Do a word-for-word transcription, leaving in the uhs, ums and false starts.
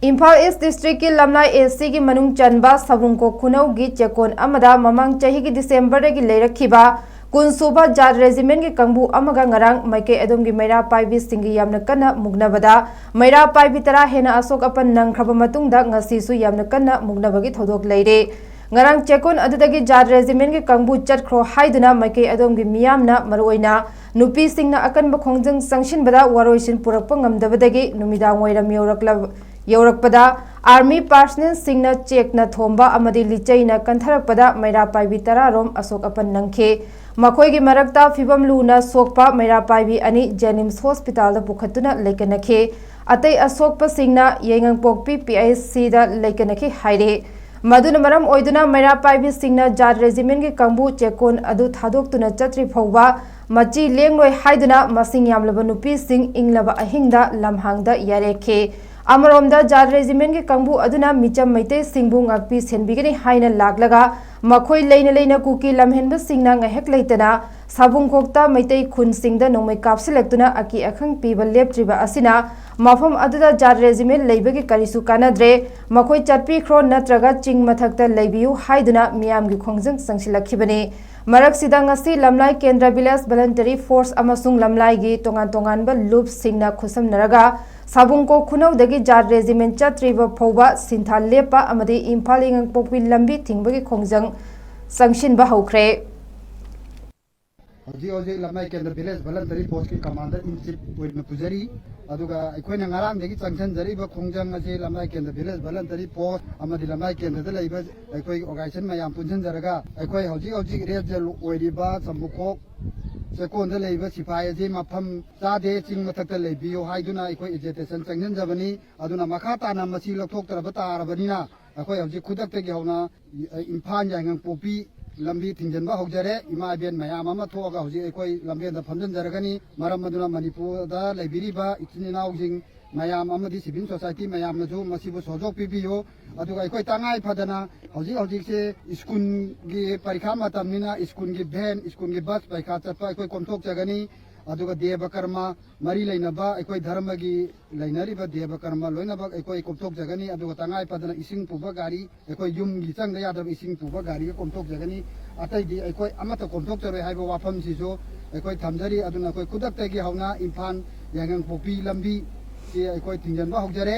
ꯏꯝꯐꯥꯜ ꯏꯁ ꯗꯤꯁꯇ꯭ꯔꯤꯛꯀꯤ ꯂꯝꯂꯥꯏ ꯑꯦ ꯁꯤꯒꯤ ꯃꯅꯨꯡ ꯆꯟꯕ ꯁꯥꯕꯨꯡꯈꯣꯛ ꯈꯨꯅꯧꯒꯤ ꯆꯦꯛꯀꯣꯟ ꯑꯃꯗ ꯃꯃꯥꯡ ꯆꯍꯤꯒꯤ ꯗꯤꯁꯦꯝꯕꯔꯗꯒꯤ ꯂꯩꯔꯛꯈꯤꯕ ꯀꯨꯟ ꯁꯨꯕ ꯖꯥꯠ ꯔꯦꯖꯤꯃꯦꯟꯒꯤ ꯀꯥꯡꯕꯨ ꯑꯃꯒ ꯉꯔꯥꯡ ꯃꯥꯏꯀꯩ ꯑꯗꯣꯝꯒꯤ ꯃꯩꯔꯥ ꯄꯥꯏꯕꯤꯁꯤꯡꯒꯤ ꯌꯥꯝꯅ ꯀꯟꯅ ꯃꯨꯛꯅꯕꯗ ꯃꯩꯔꯥ ꯄꯥꯏꯕꯤ ꯇꯔꯥ ꯍꯦꯟꯅ ꯑꯁꯣꯛ ꯑꯄꯟ ꯅꯪꯈ꯭ꯔꯕ ꯃꯇꯨꯡꯗ ꯉꯁꯤꯁꯨ ꯌꯥꯝꯅ ꯀꯟꯅ ꯃꯨꯛꯅꯕꯒꯤ ꯊꯧꯗꯣꯛ ꯂꯩꯔꯦ꯫ ꯉꯔꯥꯡ ꯆꯦꯛꯀꯣꯟ ꯑꯗꯨꯗꯒꯤ ꯖꯥꯠ ꯔꯦꯖꯤꯃꯦꯟꯒꯤ ꯀꯥꯡꯕꯨ ꯆꯠꯈ꯭ꯔꯣ ꯍꯥꯏꯗꯨꯅ ꯃꯥꯏꯀꯩ ꯑꯗꯣꯝꯒꯤ ꯃꯤꯌꯥꯝꯅ, ꯃꯔꯨꯑꯣꯏꯅ ꯅꯨꯄꯤꯁꯤꯡꯅ ꯑꯀꯟꯕ ꯈꯣꯡꯖꯪ ꯆꯪꯁꯤꯟꯕꯗ ꯋꯥꯔꯣꯏꯁꯤꯟ ꯄꯨꯔꯛꯄ ꯉꯝꯗꯕꯗꯒꯤ ꯅꯨꯃꯤꯗꯥꯡ ꯋꯥꯏꯔꯝ ꯌꯧꯔꯛꯂꯕ-, ꯌꯧꯔꯛꯄꯗ ꯑꯥꯔꯃꯤ ꯄꯥꯔꯁꯅꯦꯜꯁꯤꯡꯅ ꯆꯦꯛꯅ ꯊꯣꯝꯕ ꯑꯃꯗꯤ ꯂꯤꯆꯩꯅ ꯀꯟꯊꯔꯛꯄꯗ ꯃꯩꯔꯥ ꯄꯥꯏꯕꯤ ꯇꯔꯥꯔꯣꯝ ꯑꯁꯣꯛ ꯑꯄꯟ ꯅꯪꯈꯤ꯫ ꯃꯈꯣꯏꯒꯤ ꯃꯔꯛꯇ ꯐꯤꯕꯝ ꯂꯨꯅ ꯁꯣꯛꯄ ꯃꯩꯔꯥ ꯄꯥꯏꯕꯤ ꯑꯅꯤ ꯖꯦꯅꯤꯝꯁ ꯍꯣꯁꯄꯤꯇꯥꯜꯗ ꯄꯨꯈꯠꯇꯨꯅ ꯂꯩꯀꯠꯅꯈꯤ꯫ ꯑꯇꯩ ꯑꯁꯣꯛꯄꯁꯤꯡꯅ ꯌꯥꯏꯉꯪꯄꯣꯛꯄꯤ ꯄꯤ ꯑꯩꯆ ꯁꯤꯗ ꯂꯩꯀꯠꯅꯈꯤ ꯍꯥꯏꯔꯤ꯫ ꯃꯗꯨꯅ ꯃꯔꯝ ꯑꯣꯏꯗꯨꯅ ꯃꯩꯔꯥ ꯄꯥꯏꯕꯤꯁꯤꯡꯅ ꯖꯥꯠ ꯔꯦꯖꯤꯃꯦꯟꯒꯤ ꯀꯥꯡꯕꯨ ꯆꯦꯛꯀꯣꯟ ꯑꯗꯨ ꯊꯥꯗꯣꯛꯇꯨꯅ ꯆꯠꯇ꯭ꯔꯤ ꯐꯥꯎꯕ ꯃꯆꯤ ꯂꯦꯡꯂꯣꯏ ꯍꯥꯏꯗꯨꯅ ꯃꯁꯤꯡ ꯌꯥꯝꯂꯕ ꯅꯨꯄꯤꯁꯤꯡ ꯏꯪꯂꯕ ꯑꯍꯤꯡꯗ ꯂꯝꯍꯥꯡꯗ ꯌꯥꯔꯦꯈꯤ꯫ ꯑꯃꯔꯣꯝꯗ ꯖꯥꯠ ꯔꯦꯖꯤꯃꯦꯟꯒꯤ ꯀꯥꯡꯕꯨ ꯑꯗꯨꯅ ꯃꯤꯆꯝ ꯃꯩꯇꯩꯁꯤꯡꯕꯨ ꯉꯥꯛꯄꯤ ꯁꯦꯟꯕꯤꯒꯅꯤ ꯍꯥꯏꯅ ꯂꯥꯛꯂꯒ ꯃꯈꯣꯏ ꯂꯩꯅ ꯂꯩꯅ ꯀꯨꯀꯤ ꯂꯝꯍꯦꯟꯕꯁꯤꯡꯅ ꯉꯥꯏꯍꯥꯛ ꯂꯩꯇꯅ ꯁꯥꯕꯨꯡꯈꯣꯛꯇ ꯃꯩꯇꯩ ꯈꯨꯟꯁꯤꯡꯗ ꯅꯣꯡꯃꯩ ꯀꯥꯞꯁꯤꯜꯂꯛꯇꯨꯅ ꯑꯀꯤ ꯑꯈꯪ ꯄꯤꯕ ꯂꯦꯞꯇ꯭ꯔꯤꯕ ꯑꯁꯤꯅ ꯃꯐꯝ ꯑꯗꯨꯗ ꯖꯥꯠ ꯔꯦꯖꯤꯃꯦꯟ ꯂꯩꯕꯒꯤ ꯀꯔꯤꯁꯨ ꯀꯥꯟꯅꯗ꯭ꯔꯦ, ꯃꯈꯣꯏ ꯆꯠꯄꯤꯈ꯭ꯔꯣ ꯅꯠꯇ꯭ꯔꯒ ꯆꯤꯡ ꯃꯊꯛꯇ ꯂꯩꯕꯤꯌꯨ ꯍꯥꯏꯗꯨꯅ ꯃꯤꯌꯥꯝꯒꯤ ꯈꯣꯡꯖꯪ ꯆꯪꯁꯤꯜꯂꯛꯈꯤꯕꯅꯤ꯫ ꯃꯔꯛꯁꯤꯗ ꯉꯁꯤ ꯂꯝꯂꯥꯏ ꯀꯦꯟꯗ꯭ꯔ ꯚꯤꯂꯦꯖ ꯚꯣꯂꯟꯇꯔꯤ ꯐꯣꯔꯁ ꯑꯃꯁꯨꯡ ꯂꯝꯂꯥꯏꯒꯤ ꯇꯣꯉꯥꯟ ꯇꯣꯉꯥꯟꯕ ꯂꯨꯞꯁꯤꯡꯅ ꯈꯨꯠꯁꯝꯅꯔꯒ ꯁꯥꯕꯨꯡꯀꯣꯛ ꯈꯨꯅꯧꯗꯒꯤ ꯖꯥꯠ ꯔꯦꯖꯤꯃꯦꯟ ꯆꯠꯇ꯭ꯔꯤꯕ ꯐꯥꯎꯕ ꯁꯤꯟꯊꯥ ꯂꯦꯞꯄ ꯑꯃꯗꯤ ꯏꯝꯐꯥꯜ ꯌꯥꯏꯉꯪꯄꯣꯛꯄꯤ ꯂꯝꯕꯤ ꯊꯤꯡꯕꯒꯤ ꯈꯣꯡꯖꯪ ꯆꯪꯁꯤꯟꯕ ꯍꯧꯈ꯭ꯔꯦ꯫ ꯍꯧꯖꯤꯛ ꯍꯧꯖꯤꯛ ꯂꯝꯂꯥꯏ ꯀꯦꯟꯗ꯭ꯔ ꯚꯤꯂꯦꯖ ꯚꯣꯂꯟꯇꯔꯤ ꯐꯣꯔꯁꯀꯤ ꯀꯃꯥꯟꯗꯔ ꯏꯟ ꯆꯤꯐ ꯑꯣꯏꯅ ꯄꯨꯖꯔꯤ꯫ ꯑꯗꯨꯒ ꯑꯩꯈꯣꯏꯅ ꯉꯔꯥꯡꯗꯒꯤ ꯆꯪꯁꯤꯟꯖꯔꯤꯕ ꯈꯣꯡꯖꯪ ꯑꯁꯤ ꯂꯝꯂꯥꯏ ꯀꯦꯟꯗ꯭ꯔ ꯚꯤꯂꯦꯖ ꯚꯣꯂꯟꯇꯔꯤ ꯐꯣꯔꯁ ꯑꯃꯗꯤ ꯂꯝꯂꯥꯏ ꯀꯦꯟꯗ꯭ꯔꯗ ꯂꯩꯕ ꯑꯩꯈꯣꯏ ꯑꯣꯔꯒꯅꯥꯏꯖꯦꯁꯟ ꯃꯌꯥꯝ ꯄꯨꯟꯁꯤꯟꯖꯔꯒ ꯑꯩꯈꯣꯏ ꯍꯧꯖꯤꯛ ꯍꯧꯖꯤꯛ ꯔꯦꯠ ꯖꯦꯜ ꯑꯣꯏꯔꯤꯕ ꯁꯥꯕꯨꯡꯀꯣꯛ ꯆꯦꯛꯀꯣꯟꯗ ꯂꯩꯕ ꯁꯤꯐꯥꯏ ꯑꯁꯤ ꯃꯐꯝ ꯆꯥꯗꯦ, ꯆꯤꯡ ꯃꯊꯛꯇ ꯂꯩꯕꯤꯌꯨ ꯍꯥꯏꯗꯨꯅ ꯑꯩꯈꯣꯏ ꯑꯦꯖꯤꯇꯦꯁꯟ ꯆꯪꯁꯤꯟꯖꯕꯅꯤ꯫ ꯑꯗꯨꯅ ꯃꯈꯥ ꯇꯥꯅ ꯃꯁꯤ ꯂꯧꯊꯣꯛꯇ꯭ꯔꯕ ꯇꯥꯔꯕꯅꯤꯅ ꯑꯩꯈꯣꯏ ꯍꯧꯖꯤꯛ ꯈꯨꯗꯛꯇꯒꯤ ꯍꯧꯅ ꯏꯝꯐꯥꯜ ꯌꯥꯏꯉꯪꯄꯣꯛꯄꯤ ꯂꯝꯕꯤ ꯊꯤꯡꯖꯤꯟꯕ ꯍꯧꯖꯔꯦ꯫ ꯏꯃꯥ ꯏꯕꯦꯟ ꯃꯌꯥꯝ ꯑꯃ ꯊꯣꯛꯑꯒ ꯍꯧꯖꯤꯛ ꯑꯩꯈꯣꯏ ꯂꯝꯕꯦꯟꯗ ꯐꯝꯖꯤꯟꯖꯔꯒꯅꯤ꯫ ꯃꯔꯝ ꯑꯗꯨꯅ ꯃꯅꯤꯄꯨꯔꯗ ꯂꯩꯕꯤꯔꯤꯕ ꯏꯆꯤꯟ ꯏꯅꯥꯎꯁꯤꯡ ꯃꯌꯥꯝ ꯑꯃꯗꯤ ꯁꯤꯚꯤꯜ ꯁꯣꯁꯥꯏꯇꯤ ꯃꯌꯥꯝꯅꯁꯨ ꯃꯁꯤꯕꯨ ꯁꯍꯖꯣꯒ ꯄꯤꯕꯤꯌꯨ꯫ ꯑꯗꯨꯒ ꯑꯩꯈꯣꯏ ꯇꯉꯥꯏ ꯐꯗꯅ ꯍꯧꯖꯤꯛ ꯍꯧꯖꯤꯛꯁꯦ ꯁ꯭ꯀꯨꯜꯒꯤ ꯄꯔꯤꯈꯥ ꯃꯇꯝꯅꯤꯅ ꯁ꯭ꯀꯨꯜꯒꯤ ꯚꯦꯟ, ꯁ꯭ꯀꯨꯜꯒꯤ ꯕꯁ ꯄꯔꯤꯈꯥ ꯆꯠꯄ ꯑꯩꯈꯣꯏ ꯀꯣꯝꯊꯣꯛꯆꯒꯅꯤ꯫ ꯑꯗꯨꯒ ꯗꯦꯕ ꯀꯔꯃ ꯃꯔꯤ ꯂꯩꯅꯕ ꯑꯩꯈꯣꯏ ꯙꯔꯃꯒꯤ ꯂꯩꯅꯔꯤꯕ ꯗꯦꯕ ꯀꯔꯃ ꯂꯣꯏꯅꯃꯛ ꯑꯩꯈꯣꯏ ꯀꯣꯝꯊꯣꯛꯆꯒꯅꯤ꯫ ꯑꯗꯨꯒ ꯇꯉꯥꯏ ꯐꯗꯅ ꯏꯁꯤꯡ ꯄꯨꯕ ꯒꯥꯔꯤ, ꯑꯩꯈꯣꯏ ꯌꯨꯝꯒꯤ ꯆꯪꯗ ꯌꯥꯗꯕ ꯏꯁꯤꯡ ꯄꯨꯕ ꯒꯥꯔꯤꯒ ꯀꯣꯝꯊꯣꯛꯆꯒꯅꯤ꯫ ꯑꯇꯩꯗꯤ ꯑꯩꯈꯣꯏ ꯑꯃꯠꯇ ꯀꯣꯝꯊꯣꯛꯆꯔꯣꯏ ꯍꯥꯏꯕ ꯋꯥꯐꯝꯁꯤꯁꯨ ꯑꯩꯈꯣꯏ ꯊꯝꯖꯔꯤ꯫ ꯑꯗꯨꯅ ꯑꯩꯈꯣꯏ ꯈꯨꯗꯛꯇꯒꯤ ꯍꯧꯅ ꯏꯝꯐꯥꯜ ꯌꯥꯏꯉꯪꯄꯣꯛꯄꯤ ꯂꯝꯕꯤ ꯁꯤ ꯑꯩꯈꯣꯏ ꯊꯤꯡꯖꯤꯟꯕ ꯍꯧꯖꯔꯦ꯫